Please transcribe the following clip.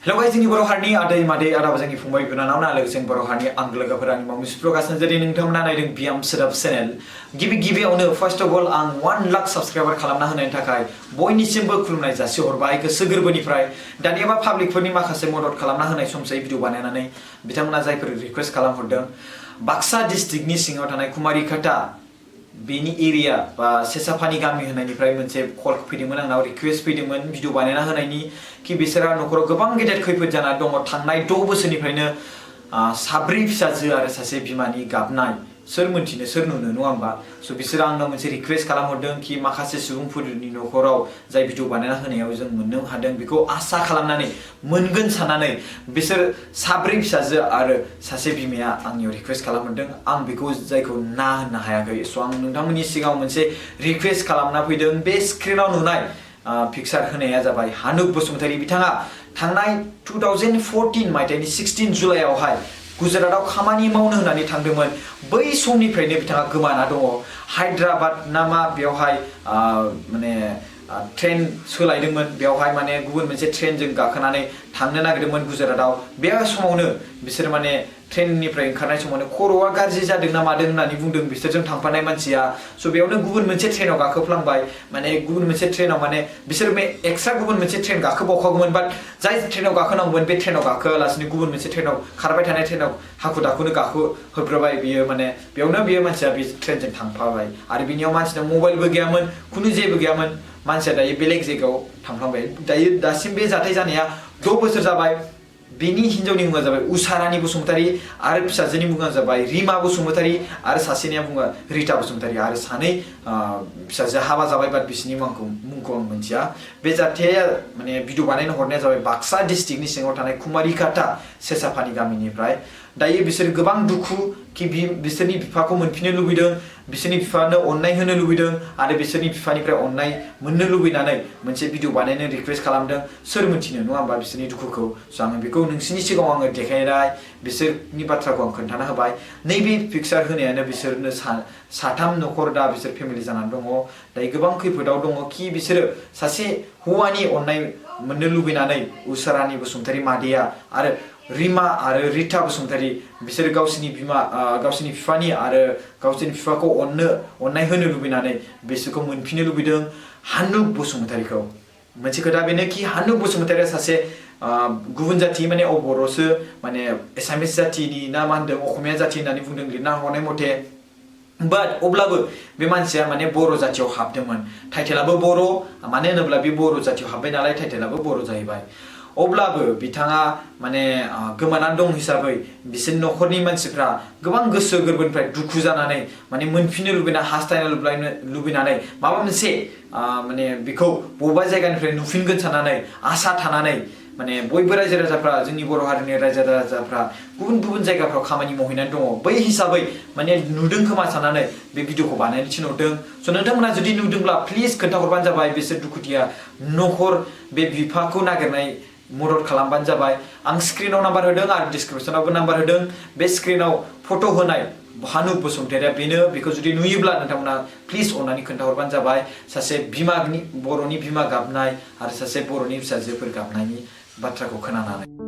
Hello जोंनि बर' हारिनि आदै मादै आदा जोंनि फंबाय बिनानाव ना लोगोसे बर' हारिनि आंगो लोगोफोरानि मामुस प्रकाश नार्जारी नोंथांमोना नायदों बियाम सोदाब चेनेल गिबियावनो फर्स्ट अफ अल आं 1 लाख साबस्क्राइबार खालामना होनायनि थाखाय बयनिसिमबो खुलुमनाय जासिहरबाय गोसो गोरबोनिफ्राय दानियाबा पाब्लिकफोरनि माखासे मदद खालामना होनाय समसै भिडिअ बानायनानै बिथांमोना जायफोर रिक्वेस्ट खालामहरदों बाक्सा डिस्ट्रिक्टनि सिङाव थानाय कुमारिखाता बेनि एरिया बा चेचापानी गामि होननायनिफ्राय मोनसे कल फैदोंमोन आंनाव रिक्वेस्ट फैदोंमोन भिडिअ बानायना होनायनि कि बिसोरा नखराव गोबां गेदेर खैफोद जाना दङ थांनाय 6 बोसोरनिफ्रायनो साब्रै फिसाजो आरो सासे बिमानि गाबनाय सोर मोनथिनो सोर नुनो नङा होमबा सो बिसोर आंनाव मोनसे रिक्वेस्ट खालामहरदों कि माखासे सुबुंफोरनि नखराव जाय भिडिअ बानायना होनायाव जों मोननो हादों बेखौ आसा खालामनानै मोनगोन साननानै बिसोर साब्रै फिसाजो आरो सासे बिमाया आंनियाव रिक्वेस्ट खालामहरदों आं बेखौ जायखौ ना होननो हायाखै सो आं नोंथांमोननि सिगाङाव मोनसे रिक्वेस्ट खालामना फैदों बे स्क्रिनाव नुनाय पिक्चार होनाया जाबाय हानुक बसुमतारी बिथाङा थांनाय 2014 मायथाइनि 16 जुलाइआवहाय गुजरातआव खामानि मावनो होननानै थांदोंमोन बै समनिफ्रायनो बिथाङा गोमाना दङ हायद्राबाद नामा बेवहाय माने ट्रेन सोलायदोंमोन बेवहाय माने गुबुन मोनसे ट्रेनजों गाखोनानै थांनो नागिरदोंमोन गुजरातआव बे समावनो बिसोर माने ट्रेननिफ्राय ओंखारनाय समावनो खर'आ गाज्रि जादों ना मादों होननानै बुंदों बिसोरजों थांफानाय मानसिया सो बेयावनो गुबुन मोनसे ट्रेनाव गाखोफ्लांबाय माने गुबुन मोनसे ट्रेनाव माने बिसोर बे एक्सट्रा गुबुन मोनसे ट्रेन गाखोबावखागौमोन बाट जाय ट्रेनाव गाखोनांगौमोन बे ट्रेनाव गाखोआलासिनो गुबुन मोनसे ट्रेनाव खारबाय थानाय ट्रेनाव हाखु दाखुनो गाखोहोग्रोबाय बियो माने बेयावनो बियो मानसिया बे ट्रेनजों थांफाबाय आरो बिनियाव मानसिनाव मबाइलबो गैयामोन खुनु जेबो गैयामोन मानसिया दायो बेलेग जायगायाव थांफ्लांबाय दायो दासिम बे जाथाय जानाया 6 बोसोर जाबाय बेनि हिन्जावनि मुङा जाबाय उषारानी बसुमतारी आरो फिसाजोनि मुङा जाबाय रिमा बसुमतारी आरो सासेनिया मुङा रिता बसुमतारी आरो सानै फिसाजो हाबा जाबाय बाट बिसिनि मुंखौ आं मिथिया बे जाथाया माने भिडिअ बानायनो हरनाया जाबाय बाक्सा डिस्ट्रिक्टनि सिङाव थानाय कुमारिखाता चेचापानी गामिनिफ्राय दायो बिसोर गोबां दुखु कि बिसोरनि बिफाखौ मोनफिननो लुबैदों बिसोरनि बिफानो अननाय होनो लुबैदों आरो बिसोरनि बिफानिफ्राय अननाय मोननो लुबैनानै मोनसे भिडिअ बानायनो रिक्वेस्ट खालामदों सोर मोनथिनो नङा होमबा बिसोरनि दुखुखौ सो आङो बेखौ नोंसिनि सिगाङाव आङो देखायनाय बिसोरनि बाथ्राखौ आं खोन्थाना होबाय नैबे पिक्चार होनायानो बिसोरनो साथाम नखर दा बिसोर फेमिलि जानानै दङ दायो गोबां खैफोदाव दङ कि बिसोरो सासे हौवानि अननाय मोननो लुबैनानै उषारानी बसुमतारी मादैया आरो रिमा आरो रिता बसुमतारी बिसोर गावसिनि बिफानि आरो गावसिनि बिफाखौ अननाय होनो लुबैनानै बिसोरखौ मोनफिननो लुबैदों हानुक बसुमतारीखौ मोनसे खोथा बेनो कि हानुक बसुमतारीया सासे गुबुन जाति माने बर'सो माने एसामिस जातिनि ना मा होनदों असमिया जाति होननानै बुंदों लिरना हरनाय मथे बाट अब्लाबो बे मानसिया माने बर' जातियाव हाबदोंमोन टाइटेलाबो बर' मानो होनोब्ला बे बर' जातियाव हाबबाय नालाय टाइटेलाबो बर' जाहैबाय अब्लाबो बिथाङा माने गोमानानै दं हिसाबै बिसोर नखरनि मानसिफ्रा गोबां गोसो गोरबोनिफ्राय दुखु जानानै माने मोनफिननो लुबैना हास्थायनो लुबैनानै माबा मोनसे माने बेखौ बबेबा जायगानिफ्राय नुफिनगोन साननानै आसा थानानै माने बयबो रायजो राजाफ्रा जोंनि बर' हारिनि रायजो राजाफ्रा गुबुन जायगाफ्राव खामानि मावहैनानै दङ बै हिसाबै माने नुदों खोमा साननानै बे भिडिअखौ बानायनो थिनहरदों स' नोंथांमोना जुदि नुदोंब्ला प्लिज खोन्थाहरबानो जाबाय बिसोर दुखुथिया नखर बे बिफाखौ नागिरनाय मदद खालामबानो जाबाय आं स्क्रिनाव नाम्बार होदों आरो डिसक्रिपसनावबो नाम्बार होदों बे स्क्रिनाव फट' होनाय हानुक बसुमतारीया बेनो बेखौ जुदि नुयोब्ला नोंथांमोना प्लिज अननानै खोन्थाहरबानो जाबाय सासे बर'नि बिमा गाबनाय आरो सासे बर'नि फिसाजोफोर गाबनायनि बाथ्राखौ खोनानानै